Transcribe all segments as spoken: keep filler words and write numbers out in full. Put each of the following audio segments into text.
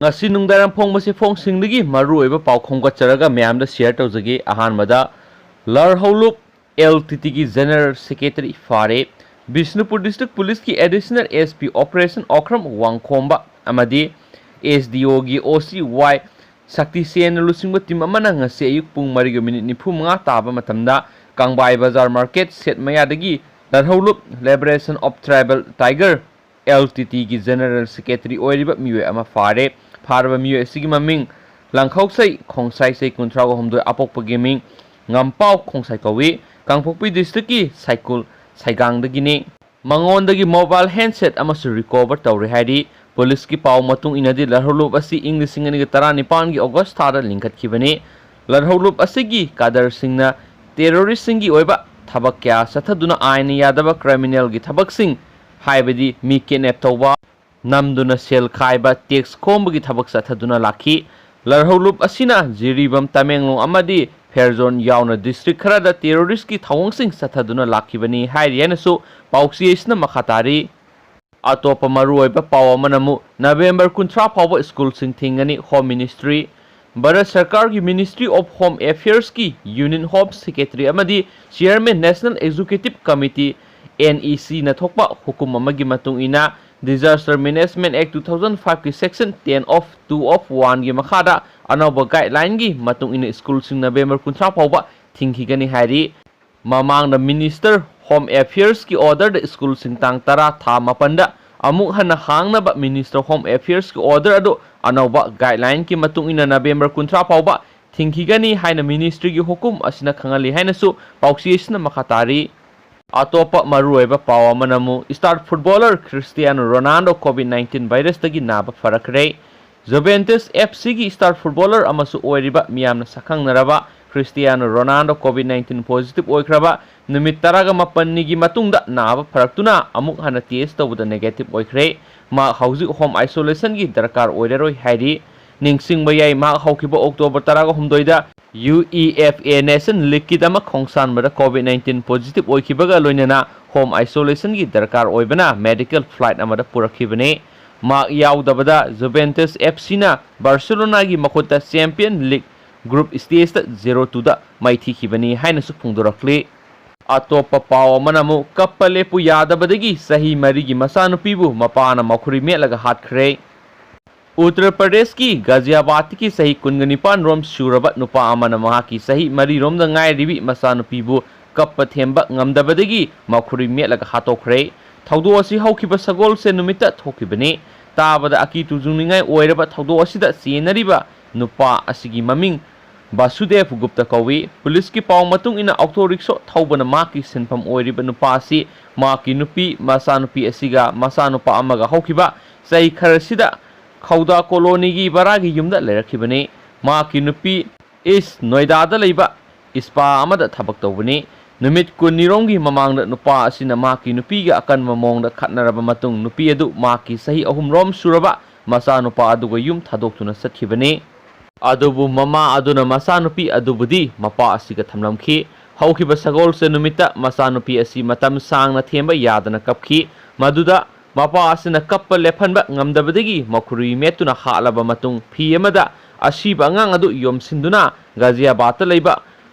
ꯉꯁꯤ ꯅꯨꯡꯗꯥꯡꯋꯥꯏꯔꯝ ꯐꯣꯡꯕ ꯆꯦꯐꯣꯡꯁꯤꯡꯗꯒꯤ ꯃꯔꯨꯑꯣꯏꯕ ꯄꯥꯎ ꯈꯣꯝꯒꯠꯆꯔꯒ ꯃꯌꯥꯝꯗ ꯁꯤꯌꯔ ꯇꯧꯖꯒꯦ꯫ ꯑꯍꯥꯟꯕꯗ, ꯂꯔꯍꯧꯂꯨꯞ ꯑꯦꯜ ꯇꯤ ꯇꯤꯒꯤ ꯖꯦꯅꯔꯦꯜ ꯁꯦꯀ꯭ꯔꯦꯇꯔꯤ ꯐꯥꯔꯦ꯫ ꯕꯤꯁꯅꯨꯄꯨꯔ ꯗꯤꯁꯇ꯭ꯔꯤꯛ ꯄꯨꯂꯤꯁꯀꯤ additional S P operation Okram Wangkhomba ꯑꯃꯗꯤ ꯑꯦꯁ ꯗꯤ ꯑꯣꯒꯤ ꯑꯣ ꯁꯤ ꯋꯥꯏ ꯁꯛꯇꯤꯁꯦꯟꯅ ꯂꯨꯆꯤꯡꯕ ꯇꯤꯝ ꯑꯃꯅ ꯉꯁꯤ ꯑꯌꯨꯛ ꯄꯨꯡ ꯃꯔꯤꯒ ꯃꯤꯅꯤꯠ ꯅꯤꯐꯨ ꯃꯉꯥ ꯇꯥꯕ ꯃꯇꯝꯗ ꯀꯪꯕꯥꯏ ꯕꯖꯥꯔ ꯃꯥꯔꯀꯦꯠ ꯁꯦꯠ ꯃꯌꯥꯗꯒꯤ ꯂꯔꯍꯧꯂꯨꯞ liberation of tribal tiger, L T ꯇꯤꯒꯤ ꯖꯦꯅꯔꯦꯜ ꯁꯦꯀ꯭ꯔꯦꯇꯔꯤ ꯑꯣꯏꯔꯤꯕ ꯃꯤꯑꯣꯏ ꯑꯃ ꯐꯥꯔꯦ꯫ ꯐꯥꯔꯕ ꯃꯤꯑꯣꯏ ꯑꯁꯤꯒꯤ ꯃꯃꯤꯡ ꯂꯪꯈꯧꯁꯩ ꯈꯣꯡꯁꯥꯏ, ꯆꯍꯤ ꯀꯨꯟꯊ꯭ꯔꯥ ꯍꯨꯝꯗꯣꯏ, ꯑꯄꯣꯛꯄꯒꯤ ꯃꯤꯡ ꯉꯝꯄꯥꯎ ꯈꯣꯡꯁꯥꯏ ꯀꯧꯏ꯫ ꯀꯥꯡꯄꯣꯛꯄꯤ ꯗꯤꯁꯇ꯭ꯔꯤꯛꯀꯤ ꯁꯥꯏꯀꯨꯜ ꯁꯥꯏꯒꯥꯡꯗꯒꯤꯅꯤ꯫ ꯃꯉꯣꯟꯗꯒꯤ ꯃꯣꯕꯥꯏꯜ ꯍꯦꯟꯁꯦꯠ ꯑꯃꯁꯨ ꯔꯤꯀꯣꯚꯔ ꯇꯧꯔꯦ ꯍꯥꯏꯔꯤ꯫ ꯄꯨꯂꯤꯁꯀꯤ ꯄꯥꯎ ꯃꯇꯨꯡ ꯏꯟꯅꯗꯤ, ꯂꯔꯍꯧꯂꯨꯞ ꯑꯁꯤ ꯏꯪ ꯂꯤꯁꯤꯡ ꯑꯅꯤꯒ ꯇꯔꯥꯅꯤꯄꯥꯟꯒꯤ ꯑꯣꯒꯁ ꯊꯥꯗ ꯂꯤꯡꯈꯠꯈꯤꯕꯅꯤ꯫ ꯂꯔꯍꯧꯂꯨꯞ ꯑꯁꯤꯒꯤ ꯀꯥꯗꯔꯁꯤꯡꯅ ꯇꯦꯔꯣꯔꯤꯁꯁꯤꯡꯒꯤ ꯑꯣꯏꯕ ꯊꯕꯛ ꯀꯌꯥ ꯆꯠꯊꯗꯨꯅ ꯑꯥꯏꯟꯅ ꯌꯥꯗꯕ ꯀ꯭ꯔꯤꯃꯤꯅꯦꯜꯒꯤ ꯊꯕꯛꯁꯤꯡ, ꯍꯥꯏꯕꯗꯤ ꯃꯤ ꯀꯤꯗꯅꯦꯞ ꯇꯧꯕ, ꯅꯝꯗꯨꯅ ꯁꯦꯜ ꯈꯥꯏꯕ, ꯇꯦꯛꯁ ꯈꯣꯝꯕꯒꯤ ꯊꯕꯛ ꯆꯠꯊꯗꯨꯅ ꯂꯥꯛꯈꯤ꯫ ꯂꯔꯍꯧꯂꯨꯞ ꯑꯁꯤꯅ ꯖꯤꯔꯤꯕꯥꯝ, ꯇꯃꯦꯡꯂꯣꯡ ꯑꯃꯗꯤ ꯐꯦꯔꯖꯣꯟ ꯌꯥꯎꯅ ꯗꯤꯁꯇ꯭ꯔꯤꯛ ꯈꯔꯗ ꯇꯦꯔꯣꯔꯤꯁꯀꯤ ꯊꯧꯑꯣꯡꯁꯤꯡ ꯆꯠꯊꯗꯨꯅ ꯂꯥꯛꯈꯤꯕꯅꯤ ꯍꯥꯏꯔꯤ ꯍꯥꯏꯅꯁꯨ ꯄꯥꯎꯆꯦ ꯑꯁꯤꯅ ꯃꯈꯥ ꯇꯥꯔꯤ꯫ ꯑꯇꯣꯞꯄ ꯃꯔꯨꯑꯣꯏꯕ ꯄꯥꯎ ꯑꯃꯅ ꯑꯃꯨꯛ ꯅꯕꯦꯝꯕꯔ ꯀꯨꯟꯊ꯭ꯔꯥ ꯐꯥꯎꯕ ꯁ꯭ꯀꯨꯜꯁꯤꯡ ꯊꯤꯡꯒꯅꯤ꯫ ꯍꯣꯝ ꯃꯤꯅꯤꯁꯇ꯭ꯔꯤ, ꯚꯥꯔꯠ ꯁꯔꯀꯥꯔꯒꯤ ꯃꯤꯅꯤꯁꯇ꯭ꯔꯤ ꯑꯣꯐ ꯍꯣꯝ ꯑꯦꯐꯤꯌꯔꯁꯀꯤ ꯌꯨꯅꯤꯌꯟ ꯍꯣꯝ ꯁꯦꯀ꯭ꯔꯦꯇꯔꯤ ꯑꯃꯗꯤ chairman national executive committee, N E ꯁꯤꯅ ꯊꯣꯛꯄ ꯍꯨꯀꯨꯝ ꯑꯃꯒꯤ ꯃꯇꯨꯡ ꯏꯟꯅ, disaster management act two thousand ꯐꯥꯏꯚꯀꯤ section ten of two of ꯋꯥꯟꯒꯤ ꯃꯈꯥꯗ ꯑꯅꯧꯕ ꯒꯥꯏꯗꯂꯥꯏꯟꯒꯤ ꯃꯇꯨꯡ ꯏꯟꯅ ꯁ꯭ꯀꯨꯜꯁꯤꯡ ꯅꯕꯦꯝꯕꯔ ꯀꯨꯟꯊ꯭ꯔꯥ ꯐꯥꯎꯕ ꯊꯤꯡꯈꯤꯒꯅꯤ ꯍꯥꯏꯔꯤ꯫ ꯃꯃꯥꯡꯗ ꯃꯤꯅꯤꯁꯇꯔ ꯍꯣꯝ ꯑꯦꯐꯤꯌꯔꯁꯀꯤ ꯑꯣꯔꯗꯔꯗ ꯁ꯭ꯀꯨꯜꯁꯤꯡ ꯇꯥꯡ ꯇꯔꯥ ꯊꯥ ꯃꯥꯄꯟꯗ ꯑꯃꯨꯛ ꯍꯟꯅ ꯍꯥꯡꯅꯕ ꯃꯤꯅꯤꯁꯇꯔ ꯍꯣꯝ ꯑꯦꯐꯤꯌꯔꯁꯀꯤ ꯑꯣꯔꯗꯔ ꯑꯗꯨ ꯑꯅꯧꯕ ꯒꯥꯏꯗꯂꯥꯏꯟꯒꯤ ꯃꯇꯨꯡ ꯏꯟꯅ ꯅꯕꯦꯝꯕꯔ ꯀꯨꯟꯊ꯭ꯔꯥ ꯐꯥꯎꯕ ꯊꯤꯡꯈꯤꯒꯅꯤ ꯍꯥꯏꯅ ꯃꯤꯅꯤꯁꯇ꯭ꯔꯤꯒꯤ ꯍꯨꯀꯨꯝ ꯑꯁꯤꯅ ꯈꯪꯍꯜꯂꯤ ꯍꯥꯏꯅꯁꯨ ꯄꯥꯎꯆꯦ ꯑꯁꯤꯅ ꯃꯈꯥ ꯇꯥꯔꯤ꯫ ꯑꯇꯣꯞꯄ ꯃꯔꯨꯑꯣꯏꯕ ꯄꯥꯎ ꯑꯃꯅ ꯑꯃꯨꯛ star footballer Cristiano Ronaldo covid nineteen ꯚꯥꯏꯔꯁꯇꯒꯤ ꯅꯥꯕ ꯐꯔꯛꯈ꯭ꯔꯦ꯫ ꯖꯨꯚꯦꯟꯇꯁ ꯑꯦꯐ ꯁꯤꯒꯤ ꯁ꯭ꯇꯥꯔ ꯐꯨꯠꯕꯣꯂꯔ ꯑꯃꯁꯨ ꯑꯣꯏꯔꯤꯕ ꯃꯤꯌꯥꯝꯅ ꯁꯛꯈꯪꯅꯔꯕ Cristiano Ronaldo covid nineteen positive ꯑꯣꯏꯈ꯭ꯔꯕ ꯅꯨꯃꯤꯠ ꯇꯔꯥꯒ ꯃꯥꯄꯟꯅꯤꯒꯤ ꯃꯇꯨꯡꯗ ꯅꯥꯕ ꯐꯔꯛꯇꯨꯅ ꯑꯃꯨꯛ ꯍꯟꯅ ꯇꯦꯁ ꯇꯧꯕꯗ ꯅꯦꯒꯦꯇꯤꯚ ꯑꯣꯏꯈ꯭ꯔꯦ꯫ ꯃꯍꯥꯛ ꯍꯧꯖꯤꯛ ꯍꯣꯝ ꯑꯥꯏꯁꯣꯂꯦꯁꯟꯒꯤ ꯗꯔꯀꯥꯔ ꯑꯣꯏꯔꯔꯣꯏ ꯍꯥꯏꯔꯤ꯫ ꯅꯤꯡꯁꯤꯡꯕ ꯌꯥꯏ, ꯃꯍꯥꯛ ꯍꯧꯈꯤꯕ ꯑꯣꯛꯇꯣꯕꯔ ꯇꯔꯥꯒ ꯍꯨꯝꯗꯣꯏꯗ U E F A nation ꯂꯤꯒꯀꯤꯗꯃꯛ ꯈꯣꯡꯁꯥꯟꯕꯗ COVID nineteen positive ꯑꯣꯏꯈꯤꯕꯒ ꯂꯣꯏꯅꯅ ꯍꯣꯝ ꯑꯥꯏꯁꯣꯂꯦꯁꯟꯒꯤ ꯗꯔꯀꯥꯔ ꯑꯣꯏꯕꯅ ꯃꯦꯗꯤꯀꯦꯜ ꯐ꯭ꯂꯥꯏꯠ ꯑꯃꯗ ꯄꯨꯔꯛꯈꯤꯕꯅꯤ꯫ ꯃꯥꯔꯛ ꯌꯥꯎꯗꯕꯗ ꯖꯨꯕꯦꯟꯇꯁ ꯑꯦꯐ ꯁꯤꯅ ꯕꯥꯔꯁꯦꯂꯣꯅꯥꯒꯤ ꯃꯈꯨꯠꯇ ꯆꯦꯝꯄꯤꯌꯟ ꯂꯤꯒ ꯒ꯭ꯔꯨꯞ ꯁ꯭ꯇꯦꯖꯇ ꯖꯦꯔꯣ ꯇꯨꯗ ꯃꯥꯏꯊꯤꯈꯤꯕꯅꯤ ꯍꯥꯏꯅꯁꯨ ꯐꯣꯡꯗꯣꯔꯛꯂꯤ꯫ ꯑꯇꯣꯞꯄ ꯄꯥꯎ ꯑꯃꯅ ꯑꯃꯨꯛ ꯀꯞꯄ ꯂꯦꯞꯄꯨ ꯌꯥꯗꯕꯗꯒꯤ ꯆꯍꯤ ꯃꯔꯤꯒꯤ ꯃꯆꯥꯅꯨꯄꯤꯕꯨ ꯃꯄꯥꯅ ꯃꯈꯨꯔꯤ ꯃꯦꯠꯂꯒ ꯍꯥꯠꯈ꯭ꯔꯦ꯫ ꯎꯠꯇꯔ ꯄ꯭ꯔꯗꯦꯁꯀꯤ ꯒꯥꯖꯤꯌꯥꯕꯥꯗꯀꯤ ꯆꯍꯤ ꯀꯨꯟꯒ ꯅꯤꯄꯥꯟ ꯔꯣꯝ ꯁꯨꯔꯕ ꯅꯨꯄꯥ ꯑꯃꯅ ꯃꯍꯥꯛꯀꯤ ꯆꯍꯤ ꯃꯔꯤ ꯔꯣꯝꯗ ꯉꯥꯏꯔꯤꯕꯤ ꯃꯆꯥꯅꯨꯄꯤꯕꯨ ꯀꯞꯄ ꯊꯦꯝꯕ ꯉꯝꯗꯕꯗꯒꯤ ꯃꯈꯨꯔꯤ ꯃꯦꯠꯂꯒ ꯍꯥꯠꯇꯣꯛꯈ꯭ꯔꯦ꯫ ꯊꯧꯗꯣꯛ ꯑꯁꯤ ꯍꯧꯈꯤꯕ ꯁꯒꯣꯜꯁꯦꯟ ꯅꯨꯃꯤꯠꯇ ꯊꯣꯛꯈꯤꯕꯅꯤ꯫ ꯇꯥꯕꯗ ꯑꯀꯤ ꯇꯨꯖꯨꯡꯅꯤꯡꯉꯥꯏ ꯑꯣꯏꯔꯕ ꯊꯧꯗꯣꯛ ꯑꯁꯤꯗ ꯆꯦꯟꯅꯔꯤꯕ ꯅꯨꯄꯥ ꯑꯁꯤꯒꯤ ꯃꯃꯤꯡ ꯕꯥꯁꯨꯗꯦꯕ ꯒꯨꯞꯇ ꯀꯧꯏ꯫ ꯄꯨꯂꯤꯁꯀꯤ ꯄꯥꯎ ꯃꯇꯨꯡ ꯏꯟꯅ ꯑꯣꯇꯣ ꯔꯤꯛꯁꯣ ꯊꯧꯕꯅ ꯃꯍꯥꯛꯀꯤ ꯁꯤꯟꯐꯝ ꯑꯣꯏꯔꯤꯕ ꯅꯨꯄꯥ ꯑꯁꯤ ꯃꯍꯥꯛꯀꯤ ꯅꯨꯄꯤ, ꯃꯆꯥꯅꯨꯄꯤ ꯑꯁꯤꯒ ꯃꯆꯥꯅꯨꯄꯥ ꯑꯃꯒ ꯍꯧꯈꯤꯕ ꯆꯍꯤ ꯈꯔꯁꯤꯗ ꯈꯧꯗꯥ ꯀꯣꯂꯣꯅꯤꯒꯤ ꯚꯔꯥꯒꯤ ꯌꯨꯝꯗ ꯂꯩꯔꯛꯈꯤꯕꯅꯤ꯫ ꯃꯍꯥꯛꯀꯤ ꯅꯨꯄꯤ ꯏꯁ ꯅꯣꯏꯗꯥꯗ ꯂꯩꯕ ꯏꯁꯄꯥ ꯑꯃꯗ ꯊꯕꯛ ꯇꯧꯕꯅꯤ꯫ ꯅꯨꯃꯤꯠ ꯀꯨꯟꯅꯤꯔꯣꯝꯒꯤ ꯃꯃꯥꯡꯗ ꯅꯨꯄꯥ ꯑꯁꯤꯅ ꯃꯍꯥꯛꯀꯤ ꯅꯨꯄꯤꯒ ꯑꯀꯟꯕ ꯃꯑꯣꯡꯗ ꯈꯠꯅꯔꯕ ꯃꯇꯨꯡ, ꯅꯨꯄꯤ ꯑꯗꯨ ꯃꯍꯥꯛꯀꯤ ꯆꯍꯤ ꯑꯍꯨꯝꯔꯣꯝ ꯁꯨꯔꯕ ꯃꯆꯥꯅꯨꯄꯥ ꯑꯗꯨꯒ ꯌꯨꯝ ꯊꯥꯗꯣꯛꯇꯨꯅ ꯆꯠꯈꯤꯕꯅꯤ꯫ ꯑꯗꯨꯕꯨ ꯃꯃꯥ ꯑꯗꯨꯅ ꯃꯆꯥꯅꯨꯄꯤ ꯑꯗꯨꯕꯨꯗꯤ ꯃꯄꯥ ꯑꯁꯤꯒ ꯊꯝꯂꯝꯈꯤ꯫ ꯍꯧꯈꯤꯕ ꯁꯒꯣꯜꯁꯦꯟ ꯅꯨꯃꯤꯠꯇ ꯃꯆꯥꯅꯨꯄꯤ ꯑꯁꯤ ꯃꯇꯝ ꯁꯥꯡꯅ ꯊꯦꯝꯕ ꯌꯥꯗꯅ ꯀꯞꯈꯤ꯫ ꯃꯗꯨꯗ ꯃꯄꯥ ꯑꯁꯤꯅ ꯀꯞꯄ ꯂꯦꯞꯍꯟꯕ ꯉꯝꯗꯕꯗꯒꯤ ꯃꯈꯨꯔꯤ ꯃꯦꯠꯇꯨꯅ ꯍꯥꯠꯂꯕ ꯃꯇꯨꯡ, ꯐꯤ ꯑꯃꯗ ꯑꯁꯤꯕ ꯑꯉꯥꯡ ꯑꯗꯨ ꯌꯣꯝꯁꯤꯟꯗꯨꯅ ꯒꯥꯖꯤꯌꯥꯕꯥꯗꯇ ꯂꯩꯕ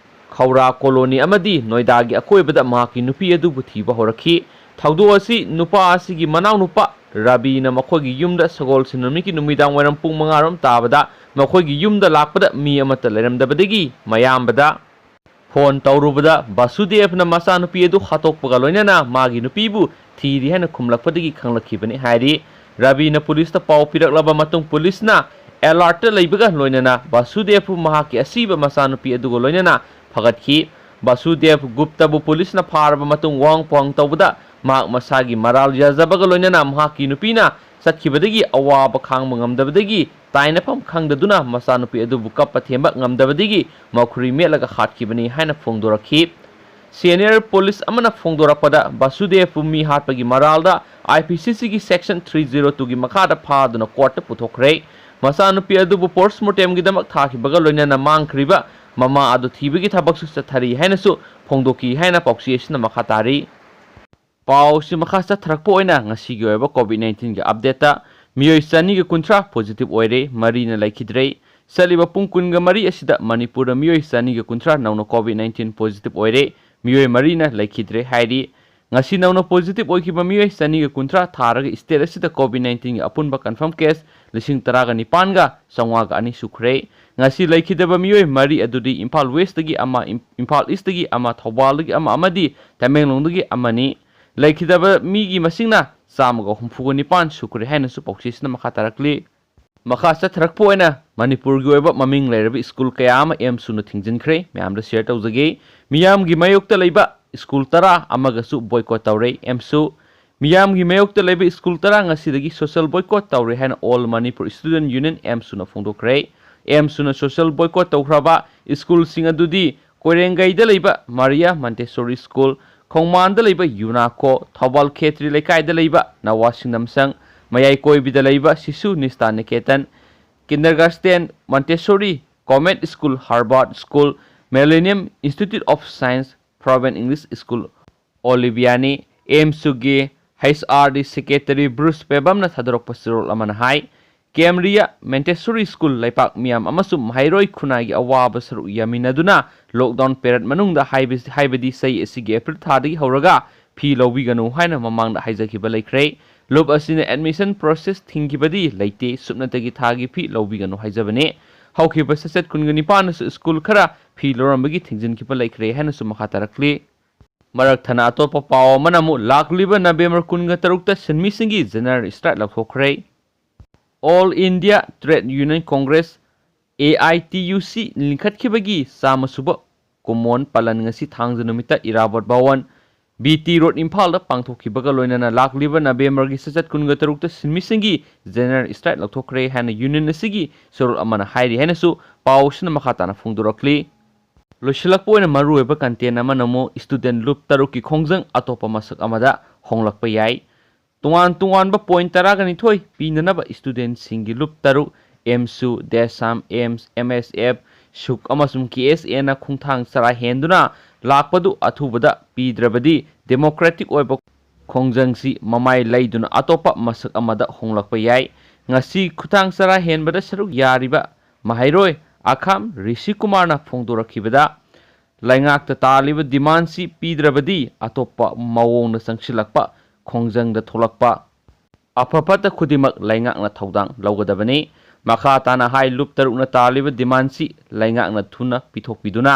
ꯈꯧꯔꯥ ꯀꯣꯂꯣꯅꯤ ꯑꯃꯗꯤ ꯅꯣꯏꯗꯥꯒꯤ ꯑꯀꯣꯏꯕꯗ ꯃꯍꯥꯛꯀꯤ ꯅꯨꯄꯤ ꯑꯗꯨꯕꯨ ꯊꯤꯕ ꯍꯧꯔꯛꯈꯤ꯫ ꯊꯧꯗꯣꯛ ꯑꯁꯤ ꯅꯨꯄꯥ ꯑꯁꯤꯒꯤ ꯃꯅꯥꯎꯅꯨꯄꯥ ꯔꯕꯤꯅ ꯃꯈꯣꯏꯒꯤ ꯌꯨꯝꯗ ꯁꯒꯣꯜꯁꯦꯟ ꯅꯨꯃꯤꯠꯀꯤ ꯅꯨꯃꯤꯗꯥꯡ ꯋꯥꯏꯔꯝ ꯄꯨꯡ ꯃꯉꯥ ꯔꯣꯝ ꯇꯥꯕꯗ ꯃꯈꯣꯏꯒꯤ ꯌꯨꯝꯗ ꯂꯥꯛꯄꯗ ꯃꯤ ꯑꯃꯠꯇ ꯂꯩꯔꯝꯗꯕꯗꯒꯤ ꯃꯌꯥꯝꯕꯗ ꯐꯣꯟ ꯇꯧꯔꯨꯕꯗ ꯕꯥꯁꯨꯗꯦꯕꯅ ꯃꯆꯥꯅꯨꯄꯤ ꯑꯗꯨ ꯍꯥꯠꯇꯣꯛꯄꯒ ꯂꯣꯏꯅꯅ ꯃꯥꯒꯤ ꯅꯨꯄꯤꯕꯨ ꯊꯤꯔꯤ ꯍꯥꯏꯅ ꯈꯨꯝꯂꯛꯄꯗꯒꯤ ꯈꯪꯂꯛꯈꯤꯕꯅꯤ ꯍꯥꯏꯔꯤ꯫ ꯔꯕꯤꯅ ꯄꯨꯂꯤꯁꯇ ꯄꯥꯎ ꯄꯤꯔꯛꯂꯕ ꯃꯇꯨꯡ ꯄꯨꯂꯤꯁꯅ ꯑꯦꯂꯥꯔꯠꯇ ꯂꯩꯕꯒ ꯂꯣꯏꯅꯅ ꯕꯥꯁꯨꯗꯦꯕꯄꯨ ꯃꯍꯥꯛꯀꯤ ꯑꯁꯤꯕ ꯃꯆꯥꯅꯨꯄꯤ ꯑꯗꯨꯒ ꯂꯣꯏꯅꯅ ꯐꯒꯠꯈꯤ꯫ ꯕꯥꯁꯨꯗꯦꯕ ꯒꯨꯞꯇꯕꯨ ꯄꯨꯂꯤꯁꯅ ꯐꯥꯔꯕ ꯃꯇꯨꯡ ꯋꯥꯍꯪ ꯄꯥꯎꯍꯪ ꯇꯧꯕꯗ ꯃꯍꯥꯛ ꯃꯁꯥꯒꯤ ꯃꯔꯥꯜ ꯌꯥꯖꯕꯒ ꯂꯣꯏꯅꯅ ꯃꯍꯥꯛꯀꯤ ꯅꯨꯄꯤꯅ ꯆꯠꯈꯤꯕꯗꯒꯤ ꯑꯋꯥꯕ ꯈꯥꯡꯕ ꯉꯝꯗꯕꯗꯒꯤ ꯇꯥꯏꯅꯐꯝ ꯈꯪꯗꯗꯨꯅ ꯃꯆꯥꯅꯨꯄꯤ ꯑꯗꯨꯕꯨ ꯀꯞꯄ ꯊꯦꯝꯕ ꯉꯝꯗꯕꯗꯒꯤ ꯃꯈꯨꯔꯤ ꯃꯦꯠꯂꯒ ꯍꯥꯠꯈꯤꯕꯅꯤ ꯍꯥꯏꯅ ꯐꯣꯡꯗꯣꯔꯛꯈꯤ꯫ ꯁꯦꯅꯤꯌꯔ ꯄꯨꯂꯤꯁ ꯑꯃꯅ ꯐꯣꯡꯗꯣꯔꯛꯄꯗ, ꯕꯥꯁꯨꯗꯦꯕꯄꯨ ꯃꯤ ꯍꯥꯠꯄꯒꯤ ꯃꯔꯥꯜꯗ ꯑꯥꯏ ꯄꯤ ꯁꯤ ꯁꯤꯒꯤ ꯁꯦꯛꯁꯟ ꯊ꯭ꯔꯤ ꯖꯤꯔꯣ ꯇꯨꯒꯤ ꯃꯈꯥꯗ ꯐꯥꯗꯨꯅ ꯀꯣꯔꯠꯇ ꯄꯨꯊꯣꯛꯈ꯭ꯔꯦ꯫ ꯃꯆꯥꯅꯨꯄꯤ ꯑꯗꯨꯕꯨ ꯄꯣꯁ꯭ꯠꯃꯣꯔꯇꯦꯝꯒꯤꯗꯃꯛ ꯊꯥꯈꯤꯕꯒ ꯂꯣꯏꯅꯅ ꯃꯥꯡꯈ꯭ꯔꯤꯕ ꯃꯃꯥ ꯑꯗꯨ ꯊꯤꯕꯒꯤ ꯊꯕꯛꯁꯨ ꯆꯠꯊꯔꯤ ꯍꯥꯏꯅꯁꯨ ꯐꯣꯡꯗꯣꯛꯈꯤ ꯍꯥꯏꯅ ꯄꯥꯎꯆꯦ ꯑꯁꯤꯅ ꯃꯈꯥ ꯇꯥꯔꯤ꯫ ꯄꯥꯎꯁꯤ ꯃꯈꯥ ꯆꯠꯊꯔꯛꯄ ꯑꯣꯏꯅ ꯉꯁꯤꯒꯤ ꯑꯣꯏꯕ ꯀꯣꯚꯤꯗ ꯅꯥꯏꯟꯇꯤꯟꯒꯤ ꯑꯞꯗꯦꯠꯇ ꯃꯤꯑꯣꯏ ꯆꯅꯤꯒ ꯀꯨꯟꯊ꯭ꯔꯥ positive ꯑꯣꯏꯔꯦ, ꯃꯔꯤꯅ ꯂꯩꯈꯤꯗ꯭ꯔꯦ꯫ ꯆꯠꯂꯤꯕ ꯄꯨꯡ ꯀꯨꯟꯒ ꯃꯔꯤ ꯑꯁꯤꯗ ꯃꯅꯤꯄꯨꯔꯗ ꯃꯤꯑꯣꯏ ꯆꯅꯤꯒ ꯀꯨꯟꯊ꯭ꯔꯥ ꯅꯧꯅ COVID nineteen positive ꯑꯣꯏꯔꯦ, ꯃꯤꯑꯣꯏ ꯃꯔꯤꯅ ꯂꯩꯈꯤꯗ꯭ꯔꯦ ꯍꯥꯏꯔꯤ꯫ ꯉꯁꯤ ꯅꯧꯅ positive ꯑꯣꯏꯈꯤꯕ ꯃꯤꯑꯣꯏ ꯆꯅꯤꯒ ꯀꯨꯟꯊ꯭ꯔꯥ ꯊꯥꯔꯒ state ꯑꯁꯤꯗ COVID nineteenꯒꯤ ꯑꯄꯨꯟꯕ confirm case ꯂꯤꯁꯤꯡ ꯇꯔꯥꯒ ꯅꯤꯄꯥꯟꯒ ꯆꯥꯝꯃꯉꯥꯒ ꯑꯅꯤ ꯁꯨꯈ꯭ꯔꯦ꯫ ꯉꯁꯤ ꯂꯩꯈꯤꯗꯕ ꯃꯤꯑꯣꯏ ꯃꯔꯤ ꯑꯗꯨꯗꯤ ꯏꯝꯐꯥꯜ Westꯇꯒꯤ ꯑꯃ, ꯏꯝ-, ꯏꯝꯐꯥꯜ Eastꯇꯒꯤ ꯑꯃ, ꯊꯧꯕꯥꯜꯗꯒꯤ ꯑꯃ ꯑꯃꯗꯤ ꯇꯃꯦꯡꯂꯣꯡꯗꯒꯤ ꯑꯃꯅꯤ꯫ ꯂꯩꯈꯤꯗꯕ ꯃꯤꯒꯤ ꯃꯁꯤꯡꯅ ꯆꯥꯝꯃꯒ ꯍꯨꯝꯐꯨꯒ ꯅꯤꯄꯥꯟ ꯁꯨꯈ꯭ꯔꯦ ꯍꯥꯏꯅꯁꯨ ꯄꯥꯎꯆꯦꯁꯤꯅ ꯃꯈꯥ ꯇꯥꯔꯛꯂꯤ꯫ ꯃꯈꯥ ꯆꯠꯊꯔꯛꯄ ꯑꯣꯏꯅ ꯃꯅꯤꯄꯨꯔꯒꯤ ꯑꯣꯏꯕ ꯃꯃꯤꯡ ꯂꯩꯔꯕ ꯁ꯭ꯀꯨꯜ ꯀꯌꯥ ꯑꯃ ꯑꯦꯝꯁꯨꯅ ꯊꯤꯡꯖꯤꯟꯈ꯭ꯔꯦ꯫ ꯃꯌꯥꯝꯗ share ꯇꯧꯖꯒꯦ꯫ ꯃꯤꯌꯥꯝꯒꯤ ꯃꯥꯌꯣꯛꯇ ꯂꯩꯕ ꯁ꯭ꯀꯨꯜ ꯇꯔꯥ ꯑꯃꯒꯁꯨ boycott ꯇꯧꯔꯦ ꯑꯦꯝꯁꯨ꯫ ꯃꯤꯌꯥꯝꯒꯤ ꯃꯥꯌꯣꯛꯇ ꯂꯩꯕ ꯁ꯭ꯀꯨꯜ ꯇꯔꯥ ꯉꯁꯤꯗꯒꯤ social boycott ꯇꯧꯔꯦ ꯍꯥꯏꯅ All Manipur Student Union ꯑꯦꯝꯁꯨꯅ ꯐꯣꯡꯗꯣꯛꯈ꯭ꯔꯦ꯫ ꯑꯦꯝꯁꯨꯅ social boycott ꯇꯧꯈ꯭ꯔꯕ ꯁ꯭ꯀꯨꯜꯁꯤꯡ ꯑꯗꯨꯗꯤ ꯀꯣꯏꯔꯦꯡꯒꯩꯗ ꯂꯩꯕ ꯃꯥꯔꯤꯌꯥ ꯃꯟꯇꯦꯁꯣꯔꯤ ꯁ꯭ꯀꯨꯜ, ꯈꯣꯡꯃꯥꯟꯗ ꯂꯩꯕ ꯌꯨꯅꯥꯀꯣ, ꯊꯧꯕꯥꯜ ꯈꯦꯇ꯭ꯔꯤ ꯂꯩꯀꯥꯏꯗ ꯂꯩꯕ ꯅꯋꯥ ꯁꯤꯡꯅꯝꯁꯪ, ꯃꯌꯥꯏ ꯀꯣꯏꯕꯤꯗ ꯂꯩꯕ Shishu Nishtha Niketan, kindergarten Montessori, comet school, Harvard school, Millennium Institute of Science, Providence English School, ꯑꯣꯂꯤꯚꯤꯌꯥꯅꯤ꯫ ꯑꯦꯝꯁꯨꯒꯤ H R D secretary Bruce ꯄꯦꯕꯝꯅ ꯊꯥꯗꯣꯔꯛꯄ ꯆꯦꯔꯣꯜ ꯑꯃꯅ ꯍꯥꯏ, ꯀꯦꯝꯔꯤꯌꯥ ꯃꯦꯟꯇꯦꯁꯣꯔꯤ ꯁ꯭ꯀꯨꯜ ꯂꯩꯄꯥꯛ ꯃꯤꯌꯥꯝ ꯑꯃꯁꯨꯡ ꯃꯍꯩꯔꯣꯏ ꯈꯨꯟꯅꯥꯏꯒꯤ ꯑꯋꯥꯕ ꯁꯔꯨꯛ ꯌꯥꯃꯤꯟꯅꯗꯨꯅ lockdown period ꯃꯅꯨꯡꯗ ꯍꯥꯏꯕꯁꯤ, ꯍꯥꯏꯕꯗꯤ ꯆꯍꯤ ꯑꯁꯤꯒꯤ April ꯊꯥꯗꯒꯤ ꯍꯧꯔꯒ ꯐꯤ ꯂꯧꯕꯤꯒꯅꯨ ꯍꯥꯏꯅ ꯃꯃꯥꯡꯗ ꯍꯥꯏꯖꯈꯤꯕ ꯂꯩꯈ꯭ꯔꯦ꯫ ꯂꯨꯞ ꯑꯁꯤꯅ admission process ꯊꯤꯡꯈꯤꯕꯗꯤ ꯂꯩꯇꯦ, ꯁꯨꯞꯅꯇꯒꯤ ꯊꯥꯒꯤ ꯐꯤ ꯂꯧꯕꯤꯒꯅꯨ ꯍꯥꯏꯖꯕꯅꯤ꯫ ꯍꯧꯈꯤꯕ ꯆꯩꯆꯠ ꯀꯨꯟꯒ ꯅꯤꯄꯥꯟꯗꯁꯨ ꯁ꯭ꯀꯨꯜ ꯈꯔ ꯐꯤ ꯂꯧꯔꯝꯕꯒꯤ ꯊꯤꯡꯖꯤꯟꯈꯤꯕ ꯂꯩꯈ꯭ꯔꯦ ꯍꯥꯏꯅꯁꯨ ꯃꯈꯥ ꯇꯥꯔꯛꯂꯤ꯫ ꯃꯔꯛ ꯊꯠꯅ ꯑꯇꯣꯞꯄ ꯄꯥꯎ ꯑꯃꯅ ꯑꯃꯨꯛ ꯂꯥꯛꯂꯤꯕ ꯅꯕꯦꯝꯕꯔ ꯀꯨꯟꯒ ꯇꯔꯨꯛꯇ ꯁꯤꯟꯃꯤꯁꯤꯡꯒꯤ general strike ꯂꯧꯊꯣꯛꯈ꯭ꯔꯦ꯫ All India Trade Union Congress, A I T U C, ꯂꯤꯡꯈꯠꯈꯤꯕꯒꯤ ꯆꯥꯝꯃ ꯁꯨꯕ ꯀꯨꯝꯑꯣꯟ ꯄꯥꯂꯟ ꯉꯁꯤ ꯊꯥꯡꯖ ꯅꯨꯃꯤꯠꯇ ꯏꯔꯥꯕꯣꯠ ꯚꯋꯟ, B T Road, ꯏꯝꯐꯥꯜꯗ ꯄꯥꯡꯊꯣꯛꯈꯤꯕꯒ ꯂꯣꯏꯅꯅ ꯂꯥꯛꯂꯤꯕ ꯅꯕꯦꯝꯕꯔꯒꯤ ꯆꯩꯆꯠ ꯀꯨꯟꯒ ꯇꯔꯨꯛꯇ ꯁꯤꯟꯃꯤꯁꯤꯡꯒꯤ general strike ꯂꯧꯊꯣꯛꯈ꯭ꯔꯦ ꯍꯥꯏꯅ union ꯑꯁꯤꯒꯤ ꯁꯣꯔꯣꯜ ꯑꯃꯅ ꯍꯥꯏꯔꯤ ꯍꯥꯏꯅꯁꯨ ꯄꯥꯎ ꯑꯁꯤꯅ ꯃꯈꯥ ꯇꯥꯅ ꯐꯣꯡꯗꯣꯔꯛꯂꯤ꯫ ꯂꯣꯏꯁꯤꯜꯂꯛꯄ ꯑꯣꯏꯅ ꯃꯔꯨꯑꯣꯏꯕ content ꯑꯃꯅ ꯑꯃꯨꯛ student ꯂꯨꯞ ꯇꯔꯨꯛꯀꯤ ꯈꯣꯡꯖꯪ ꯑꯇꯣꯞꯄ ꯃꯁꯛ ꯑꯃꯗ ꯍꯣꯡꯂꯛꯄ ꯌꯥꯏ꯫ ꯇꯣꯉꯥꯟ ꯇꯣꯉꯥꯟꯕ point ꯇꯔꯥꯒ ꯅꯤꯊꯣꯏ ꯄꯤꯅꯅꯕ studentꯁꯤꯡꯒꯤ ꯂꯨꯞ ꯇꯔꯨꯛ, ꯑꯦꯝꯁꯨ, ꯗꯦꯁꯥꯝ, ꯑꯦꯝꯁ, M S F, ꯁꯨꯛ ꯑꯃꯁꯨꯡ K S Aꯅ ꯈꯣꯡꯊꯥꯡ ꯆꯔꯥ ꯍꯦꯟꯗꯨꯅ ꯂꯥꯛꯄꯗꯨ ꯑꯊꯨꯕꯗ ꯄꯤꯗ꯭ꯔꯕꯗꯤ democratic ꯑꯣꯏꯕ ꯈꯣꯡꯖꯪꯁꯤ ꯃꯃꯥꯏ ꯂꯩꯗꯨꯅ ꯑꯇꯣꯞꯄ ꯃꯁꯛ ꯑꯃꯗ ꯍꯣꯡꯂꯛꯄ ꯌꯥꯏ꯫ ꯉꯁꯤ ꯈꯨꯊꯥꯡ ꯆꯔꯥ ꯍꯦꯟꯕꯗ ꯁꯔꯨꯛ ꯌꯥꯔꯤꯕ ꯃꯍꯩꯔꯣꯏ ꯑꯈꯥꯝ ꯔꯤꯁꯤ ꯀꯨꯃꯥꯔꯅ ꯐꯣꯡꯗꯣꯔꯛꯈꯤꯕꯗ, ꯂꯩꯉꯥꯛꯇ ꯇꯥꯜꯂꯤꯕ ꯗꯤꯃꯥꯟꯁꯤ ꯄꯤꯗ꯭ꯔꯕꯗꯤ ꯑꯇꯣꯞꯄ ꯃꯑꯣꯡꯗ ꯆꯪꯁꯤꯜꯂꯛꯄ ꯈꯣꯡꯖꯪꯗ ꯊꯣꯛꯂꯛꯄ ꯑꯐ ꯐꯠꯇ ꯈꯨꯗꯤꯡꯃꯛ ꯂꯩꯉꯥꯛꯅ ꯊꯧꯗꯥꯡ ꯂꯧꯒꯗꯕꯅꯤ꯫ ꯃꯈꯥ ꯇꯥꯅ ꯍꯥꯏ ꯂꯨꯞ ꯇꯔꯨꯛꯅ ꯇꯥꯜꯂꯤꯕ ꯗꯤꯃꯥꯟꯁꯤ ꯂꯩꯉꯥꯛꯅ ꯊꯨꯅ ꯄꯤꯊꯣꯛꯄꯤꯗꯨꯅ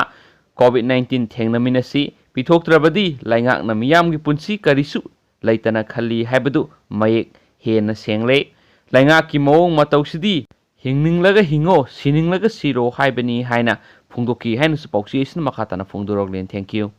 ꯀꯣꯚꯤꯗ ꯅꯥꯏꯟꯇꯤꯟ ꯊꯦꯡꯅꯃꯤꯟꯅꯁꯤ꯫ ꯄꯤꯊꯣꯛꯇ꯭ꯔꯕꯗꯤ ꯂꯩꯉꯥꯛꯅ ꯃꯤꯌꯥꯝꯒꯤ ꯄꯨꯟꯁꯤ ꯀꯔꯤꯁꯨ ꯂꯩꯇꯅ ꯈꯜꯂꯤ ꯍꯥꯏꯕꯗꯨ ꯃꯌꯦꯛ ꯍꯦꯟꯅ ꯁꯦꯡꯂꯦ꯫ ꯂꯩꯉꯥꯛꯀꯤ ꯃꯑꯣꯡ ꯃꯇꯧꯁꯤꯗꯤ ꯍꯤꯡꯅꯤꯡꯂꯒ ꯍꯤꯡꯉꯣ, ꯁꯤꯅꯤꯡꯂꯒ ꯁꯤꯔꯣ ꯍꯥꯏꯕꯅꯤ ꯍꯥꯏꯅ ꯐꯣꯡꯗꯣꯛꯈꯤ ꯍꯥꯏꯅꯁꯨ ꯄꯥꯎꯆꯦ ꯑꯁꯤꯅ ꯃꯈꯥ ꯇꯥꯅ ꯐꯣꯡꯗꯣꯔꯛꯂꯦ꯫ Thank you꯫